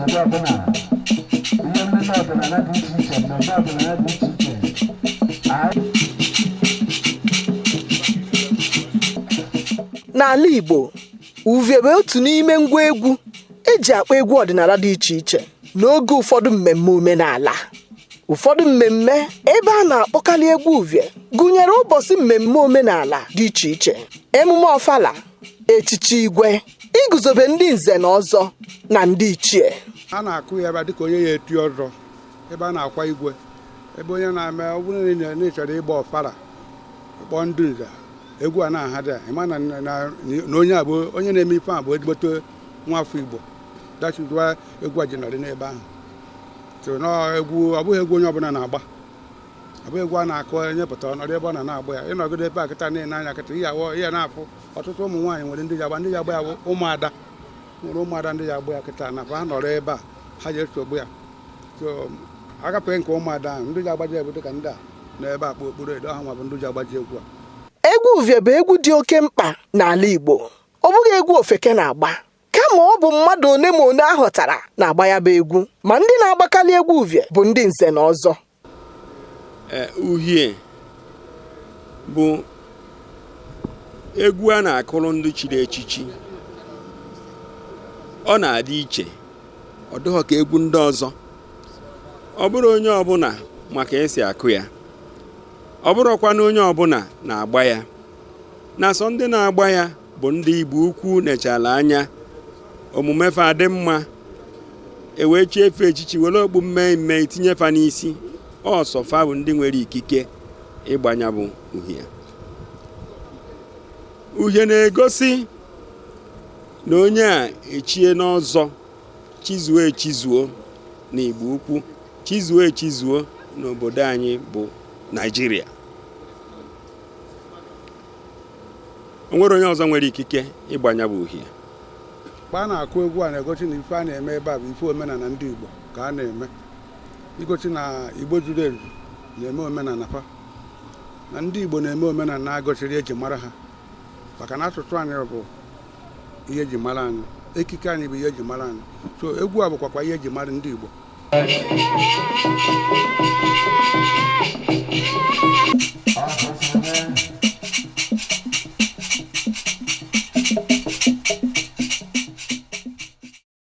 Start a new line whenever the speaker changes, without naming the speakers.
n'ụdị ọbụla, ihe mmemme ọdịnala dị iche iche, mmemme ọdịnala dị iche iche anyị.
N'ala Igbo, uvie bụ otu n'ime ngwa egwu eji akpọ egwu ọdịnala dị iche iche n'oge ụfọdụ mmemme omenala. Ụfọdụ mmemme ebe a na-akpọkarị egwu uvie gụnyere ụbọchị mmemme omenala dị iche iche, emume ọfala, echichi igwe, iguzobe ndị nze na ọzọ na ndị ichie.
A na-akụ ya ebe a dịka onye ya eti ọzọ, ebe a na-akwa igwe, ebe onye na-eme. Ọ bụrụ na ị chọrọ ịgba ọfala, kpọọ ndị nze, egwu a na-ahada, ịma na onye a bụ onye na-eme ife a bụ ezigbote nwafọ Igbo. That is why egwu a ji nọrị n'ebe ahụ. So na egwu, ọ bụghị egwu onye ọbụla na-agba, ọ bụghị egwu a na-akụ onye pụta ọnọdụ ebe ọ na na-agba ya. Ịnọgide ebe a kịta na-ene anya kịta, ihe awọ ihe na-afụ ọtụtụ ụmụ nwaanyị nwere ndị ji agba, ndị ji agba ya bụ ụmụada. Nwere ụmụada ndị ji agba ya kịta na ha nọrọ ebe a, ha ji esogbu ya. So agafeghị nke ụmụada ahụ, ndị ji agbaji egwu dịka ndị a na ebe a kpụ okpuru edo ha nwa bụ ndị ji agbaji egwu a.
Egwu uvie bụ egwu dị oke mkpa n'ala Igbo. Ọ bụghị egwu ofeke na-agba, kama ọ bụ mmadụ one ma one a hụtara na-agba ya bụ egwu, ma ndị na-agbakarị egwu uvie bụ ndị nze na ọzọ.
Uhie bụ egwu a na-akụrụ ndị chiri echichi. Ọ na-adị iche, ọ dịghọ ka egwu ndị ọzọ. Ọ bụrụ onye ọbụla maka esi akụ ya, ọ bụrụkwa na onye ọbụla na-agba ya, na sọ ndị na-agba ya bụ ndị Igbo ukwu nechala anya omume fa dị mma, e wee chie efe echichi, were okpu mmee mmee tinye fa n'isi. Ọsọ fa bụ ndị nwere ikike ịgbanya bụ uhie. Uhie na-egosi na onye a echie n'ọzọ, chizuo echizuo na Igbo ukwu, chizuo echizuo n'obodo anyị bụ Naijiria. O nwere onye ọzọ nwere ikike ịgbanya bụ uhie.
Mgbe a na-akụ egwu a, na-egosi na ife a na-eme ebe a bụ ife omenala ndị Igbo ka a na-eme, igosi na Igbo zuru ezu na-eme omenala fa, na ndị Igbo na-eme omenala gosiri eji mara ha, maka na asụsụ anyị bụ ihe eji mara anyị, ekike anyị bụ ihe eji mara anyị. So egwu a bụkwakwa ihe eji mara ndị Igbo.